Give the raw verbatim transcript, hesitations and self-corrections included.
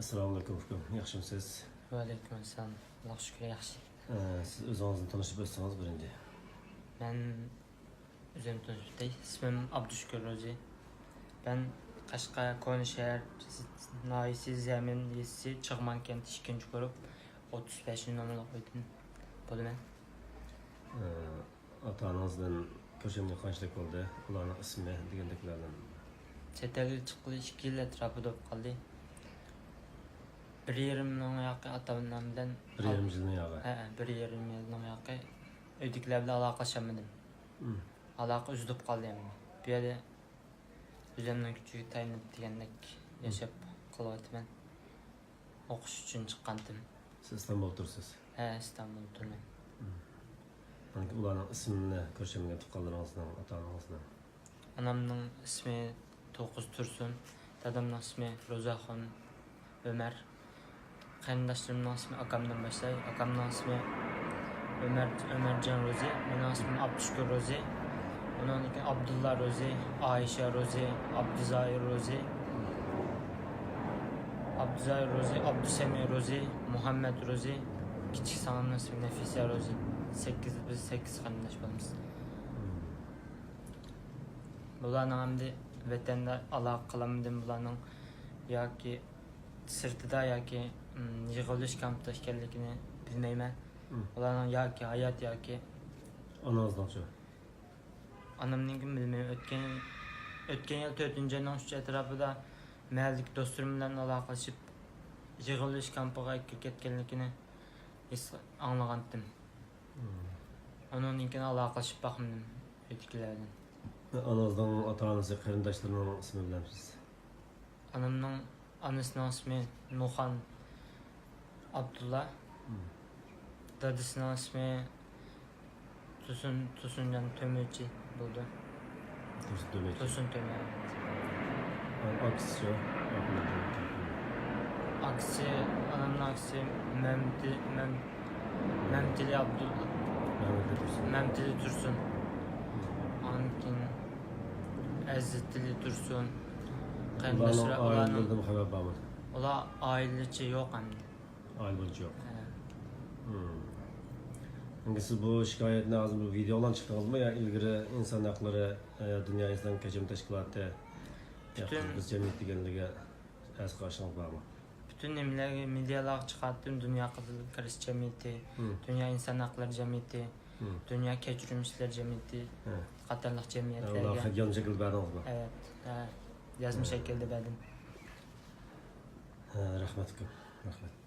ئەسسالامۇئەلەيكۇم ئۇكام، ياخشىمۇسىز؟ ۋەئەلەيكۇم ئەسسالام. ئاللاغا شۈكۈر، ياخشى. ئە، سىز ئۆزىڭىزنى تونۇشتۇرۇپ ئۆتسىڭىز بىرىنچى. مەن ئۆزۈمنى تونۇشتۇرۇپ ئۆتەي. ئىسمىم ئابدۇشۈكۈر روزى. مەن قەشقەر كونا شەھەر ناھىيەسى زەمىن يېزىسى چىغمان كەنتى ئىككىنچى گۇرۇپ ئوتتۇز بەشىنچى نومۇرلۇق ئۆيدىن بولىمەن. ئە، ئاتا-ئانىڭىز بىلەن كۆرۈشەلمىگىلى قانچىلىك بولدى؟ ئۇلارنىڭ ئىسمى دېگەندەكلەردىن. چەت ئەلگە چىققىلى ئىككى يىل ئەتراپىدا بولۇپ قالدى. بىر يېرىم يىلنىڭ ياقى ئاتا-ئانام بىلەن بىر يېرىم يىلنىڭ ياقى؟ ھە، بىر يېرىم يىلنىڭ ياقى ئۆيدىكىلەر بىلەن ئالاقىلىشالمىدىم. مم. ئالاقە ئۈزۈلۈپ قالدى ئەمدى. بۇ يەردە ئۆزۈمنىڭ كۈچىگە تايىنىپ دېگەندەك ياشاپ قېلىۋاتىمەن. ئوقۇش ئۈچۈن چىققانتىم. سىز ئىستانبۇلدا تۇرىسىز؟ ھە، ئىستانبۇلدا تۇرىمەن. مم. ئاندىن كېيىن ئۇلارنىڭ ئىسمىنى كۆرۈشەلمىگەن تۇغقانلىرىڭىزنىڭ، ئاتا-ئانىڭىزنىڭ؟ ئانامنىڭ ئىسمى توققۇز تۇرسۇن، دادامنىڭ ئىسمى روزاخۇن ئۆمەر. قېرىنداشلىرىمنىڭ ئىسمى ئاكامدىن باشلاي. ئاكامنىڭ ئىسمى ئۆمەر، ئۆمەرجان روزى، مېنىڭ ئىسمىم ئابدۇشۈكۈر روزى. ئۇنىڭدىن كېيىن ئابدۇللا روزى، ئائىشە روزى، ئابدۇزاھىر روزى، ئابدۇزاھىر روزى، ئابدۇسەمى روزى، مۇھەممەد روزى، كىچىك سىڭلىمنىڭ ئىسمى نەفىسە روزى. سەككىز، بىز سەككىز قېرىنداش بولىمىز. بۇلارنىڭ ئەمدى ۋەتەندە ئالاقە قىلالمىدىم، بۇلارنىڭ ياكى سىرتىدا ياكى، ئىم، يىغىۋېلىش كامپىدا ئىكەنلىكىنى بىلمەيمەن. مم. ئۇلارنىڭ ياكى ھايات ياكى. ئانىڭىزنىڭچۇ؟ ئانامنىڭكىنى بىلمەيمەن. ئۆتكەن، ئۆتكەن يىل تۆتىنچى ئاينىڭ ئۈچ ئەتراپىدا مەھەللىدىكى دوستلىرىم بىلەن ئالاقىلىشىپ، يىغىۋېلىش كامپىغا ئەكىرىپ كەتكەنلىكىنى ھېس، ئاڭلىغانتىم. مم. ئۇنىڭدىن كېيىن ئالاقىلىشىپ باقمىدىم ئۆيدىكىلەر بىلەن. ئانىڭىزنىڭ ئاتا-ئانىسى، قېرىنداشلىرىنىڭ ئىسمى بىلەمسىز؟ ئانامنىڭ، ئانىسىنىڭ ئىسمى نۇخان ئابدۇللا. مم. دادىسىنىڭ ئىسمى تۇرسۇن، تۇرسۇنجان تۆمۈرچى بولىدۇ. تۇرسۇن تۆمۈرچى. تۇرسۇن تۆمۈر. ئاكىسىچۇ؟ ئاكىسى، ئانامنىڭ ئاكىسى مەمتى-، مەم-، مەمتىلى ئابدۇللا. مەمتىلى تۇرسۇن. مەمتىلى تۇرسۇن. ئاندىن كېيىن ئەزىزتىلى تۇرسۇن. قېرىنداشلار، ئۇلارنىڭ ئائىلىلىرىدىن خەۋەر بارمۇ؟ ئۇلار ئائىلىچە يوق ئەمدى. ئائىلە بويىچە يوق. ھە. مم. ئەمدى سىز بۇ شىكايەتنى ھازىر بۇ ۋىدېئو بىلەن چىقتىڭىزمۇ يا ئىلگىرى ئىنسان ھەقلىرى، ئە، دۇنيا ئىنسان كەچۈرۈم تەشكىلاتى، پۈتۈن قىرغىز جەمئىيىتى دېگەنلەرگە ئەرز قىلىشىڭىز بارمۇ؟ پۈتۈن نېمىلەرگە، مېدىيالارغا چىقارتتىم، دۇنيا قىرغىز جەمئىيىتى، مم، دۇنيا ئىنسان ھەقلىرى جەمئىيىتى، مم، دۇنيا كەچۈرۈم ئىشلىرى جەمئىيىتى، ھە، قاتارلىق جەمئىيەتلەرگە. ئۇلارغا خەت يازما شەكىلدە بەردىڭىزمۇ؟ ئەۋەت، ھە، يازما، ھە، شەكىلدە بەردىم. ھە، رەھمەت ئۇكام، رەھمەت.